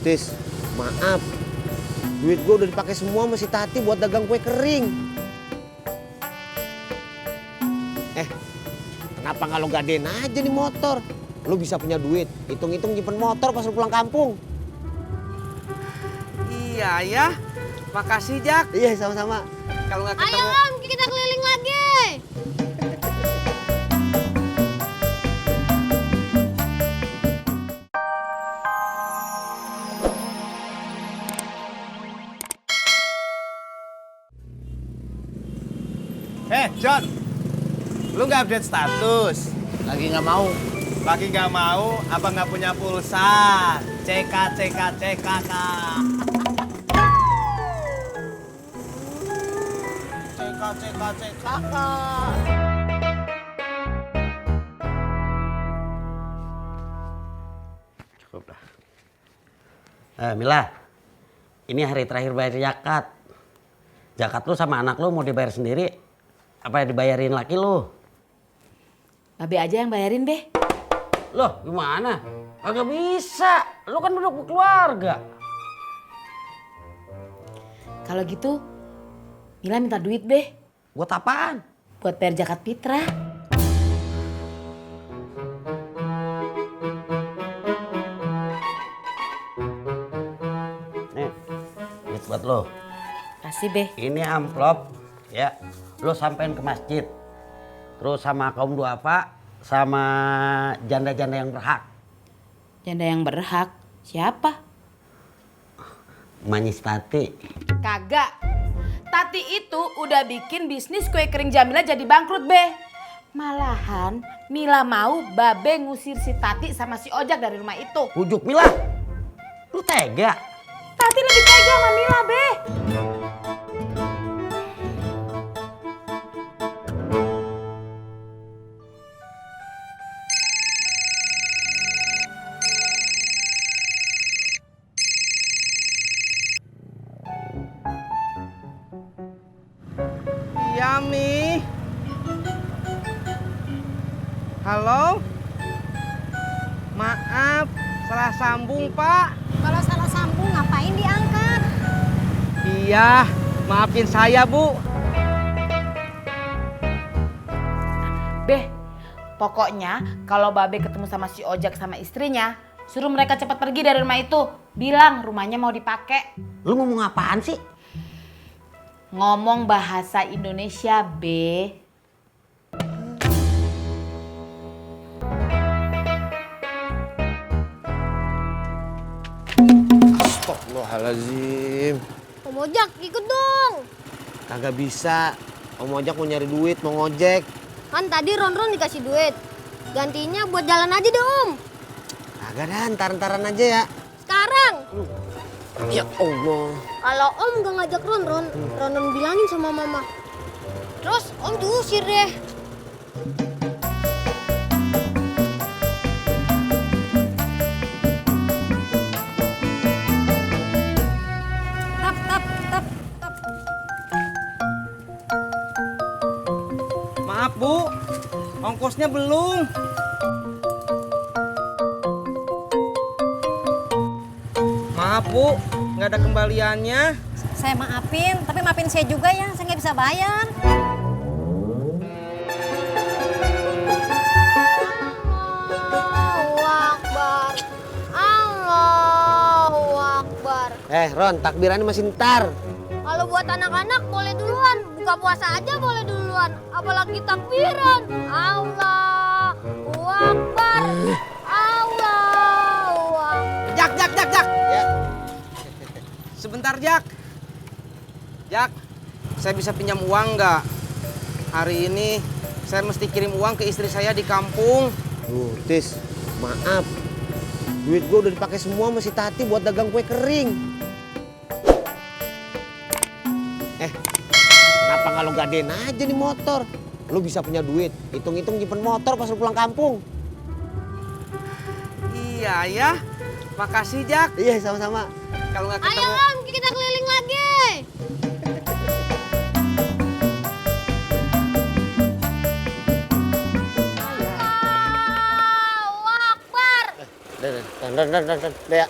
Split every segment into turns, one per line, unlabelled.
Tis, maaf. Duit gue udah dipakai semua sama si Tati buat dagang kue kering. Kenapa nggak lo gadein aja nih motor? Lo bisa punya duit, hitung-hitung nyimpen motor pas lo pulang kampung.
Iya ya, makasih Jak.
Iya, sama-sama.
Kalau nggak ketemu.
Ayo Om, kita keliling lagi.
John, lu nggak update status?
Lagi nggak mau.
Lagi nggak mau, apa nggak punya pulsa? CK.
Cukup dah. Mila, ini hari terakhir bayar zakat. Zakat lu sama anak lu mau dibayar sendiri, apa dibayarin laki lu?
Babe aja yang bayarin, Be.
Loh, gimana? Kagak bisa. Lu kan udah keluarga.
Kalau gitu, Mila minta duit, Be.
Buat apaan?
Buat bayar zakat fitrah.
Nih, duit buat lo.
Kasih, Be.
Ini amplop, ya. Lo sampein ke masjid. Terus sama kaum duafa, sama janda-janda yang berhak.
Janda yang berhak? Siapa?
Manis Tati.
Kagak. Tati itu udah bikin bisnis kue kering Jamila jadi bangkrut, Be. Malahan Mila mau Babe ngusir si Tati sama si Ojak dari rumah itu.
Bujuk Mila. Lu tega?
Tati lebih tega sama Mila, Be.
Iya Mi. Halo. Maaf, salah sambung Pak.
Kalau salah sambung ngapain diangkat?
Iya, maafin saya Bu.
Be, pokoknya kalau Babe ketemu sama si Ojak sama istrinya, suruh mereka cepat pergi dari rumah itu. Bilang rumahnya mau dipakai.
Lu ngomong apaan sih?
Ngomong bahasa Indonesia, Be.
Astagfirullahaladzim.
Om Ojak, ikut dong.
Kagak bisa. Om Ojak mau nyari duit, mau ngojek.
Kan tadi Ron dikasih duit. Gantinya buat jalan aja deh Om.
Kagak dah, ntar-ntaran aja ya.
Sekarang.
Ya Allah.
Kalau Om gak ngajak Ron bilangin sama Mama. Terus Om diusir deh. Tap.
Maaf Bu, ongkosnya belum. Maaf Bu, nggak ada kembaliannya.
Saya maafin, tapi maafin saya juga ya, saya nggak bisa bayar.
Allahu Akbar. Allahu Akbar.
Ron, takbirannya masih ntar.
Kalau buat anak-anak boleh duluan. Buka puasa aja boleh duluan. Apalagi takbiran. Allahu Akbar. Allahu Akbar.
Jak.
Ya.
Sebentar Jak. Jak, saya bisa pinjam uang nggak? Hari ini saya mesti kirim uang ke istri saya di kampung.
Tis, maaf. Duit gue udah dipakai semua sama si Tati buat dagang kue kering. Kenapa nggak lo gadein aja nih motor? Lo bisa punya duit, hitung-hitung nyimpen motor pas lo pulang kampung.
Iya ya, makasih Jak.
Iya, sama-sama.
Kalau nggak
Ayo
ketemu.
Om, kita keliling lagi. Allahu Akbar.
Dan, ya.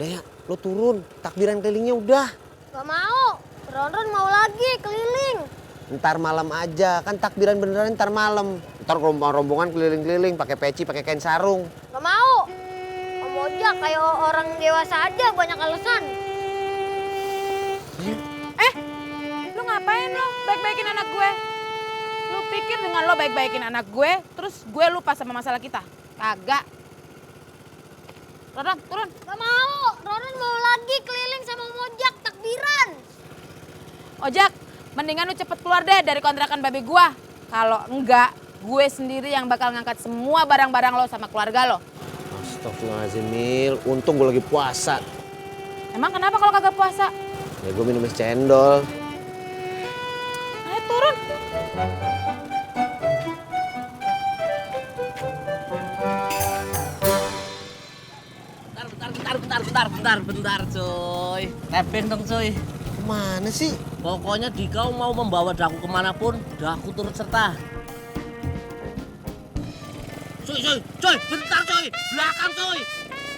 Udah ya, lo turun. Takbiran kelilingnya udah.
Gak mau. Ron mau lagi keliling.
Ntar malam aja, kan takbiran beneran ntar malam. Ntar rombongan keliling-keliling, pakai peci, pakai kain sarung.
Gak mau. Om Ojak kayak orang dewasa aja banyak alasan.
Lu ngapain lo baik-baikin anak gue? Lu pikir dengan lo baik-baikin anak gue, terus gue lupa sama masalah kita? Kagak. Ron, turun.
Gak mau. Ron mau lagi keliling sama Om Ojak takbiran.
Ojak, mendingan lu cepet keluar deh dari kontrakan babe gue. Kalau enggak, gue sendiri yang bakal ngangkat semua barang-barang lo sama keluarga lo.
Astagfirullahaladzim, Mil. Untung gue lagi puasa.
Emang kenapa kalau kagak puasa?
Ya gue minum es cendol.
Ayo turun.
Bentar, coy. Nebeng dong, coy.
Mana sih?
Pokoknya Dikau mau membawa Daku kemanapun, Daku turut serta. Coy, bentar, coy. Belakang, coy.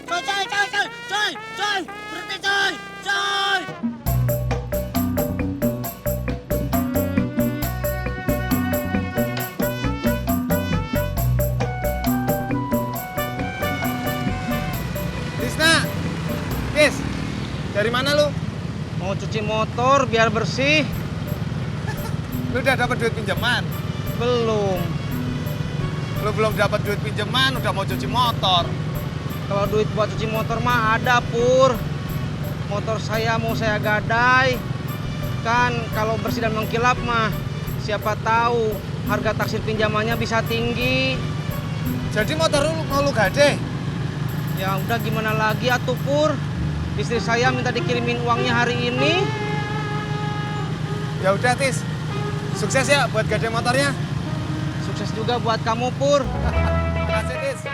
Coy. Berhenti, coy.
Tisna, Tis, dari mana lu?
Mau cuci motor biar bersih?
Lu udah dapat duit pinjaman?
Belum.
Lu belum dapat duit pinjaman, udah mau cuci motor.
Kalau duit buat cuci motor mah ada, Pur. Motor saya mau saya gadai. Kan kalau bersih dan mengkilap mah, siapa tahu harga taksir pinjamannya bisa tinggi.
Jadi motor lu mau lu gade?
Ya udah gimana lagi atuh, Pur. Istri saya minta dikirimin uangnya hari ini.
Ya udah, Tis. Sukses ya buat gade motornya.
Sukses juga buat kamu, Pur.
Makasih, Tis.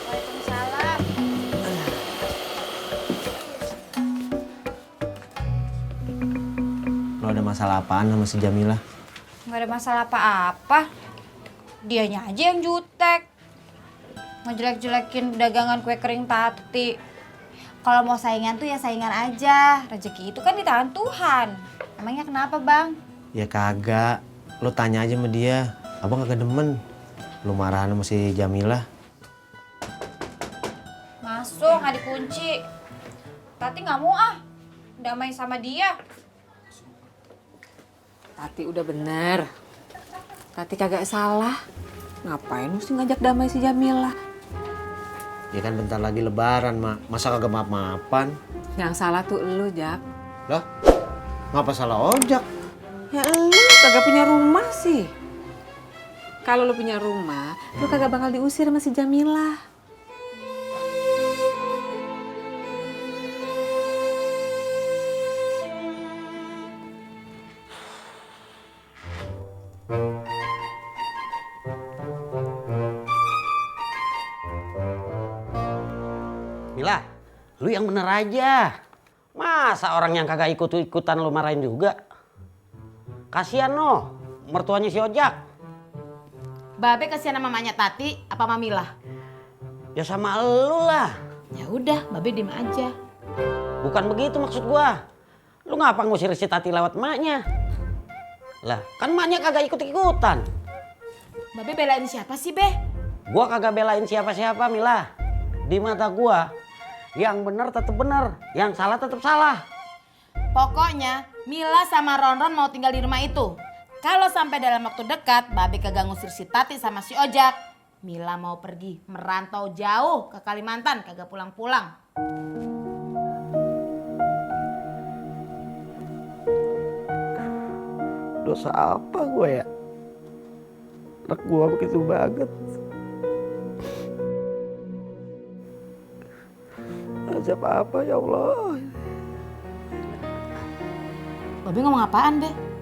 Waalaikumsalam.
Lo ada masalah apaan sama si Jamilah?
Nggak ada masalah apa-apa. Dianya aja yang jutek. Ngejelek-jelekin dagangan kue kering Tati. Kalau mau saingan tuh ya saingan aja. Rezeki itu kan di tangan Tuhan. Emangnya kenapa, Bang?
Ya kagak. Lo tanya aja sama dia. Abang kagak demen. Lo marahan sama si Jamilah.
Masuk, nggak dikunci. Tati nggak mau damai sama dia.
Tati udah bener. Tati kagak salah. Ngapain mesti ngajak damai si Jamilah?
Ya kan bentar lagi lebaran, Mak. Masa kagak maaf-maafan?
Yang salah tuh elu, Jak.
Lah, ngapa salah ojak?
Ya elu kagak punya rumah sih. Kalau lu punya rumah, lu kagak bakal diusir sama si Jamilah.
Mila, lu yang bener aja. Masa orang yang kagak ikut-ikutan lu marahin juga? Kasian no, mertuanya si Ojak.
Babe kasihan sama mamanya Tati apa Mamilah?
Ya sama lu lah.
Ya udah, Babe diem aja.
Bukan begitu maksud gua. Lu ngapa ngusir si Tati lewat emaknya? Lah, kan emaknya kagak ikut-ikutan.
Babe belain siapa sih, Be?
Gua kagak belain siapa-siapa, Mila. Di mata gua, yang bener tetep bener, yang salah tetep salah.
Pokoknya Mila sama Ronron mau tinggal di rumah itu. Kalau sampai dalam waktu dekat Babe kagak ngusir si Tati sama si Ojak, Mila mau pergi merantau jauh ke Kalimantan, kagak pulang-pulang.
Dosa apa gue ya? Anak gue begitu banget.
siapa-siapa ya Allah.
Babe ngomong apaan, Be?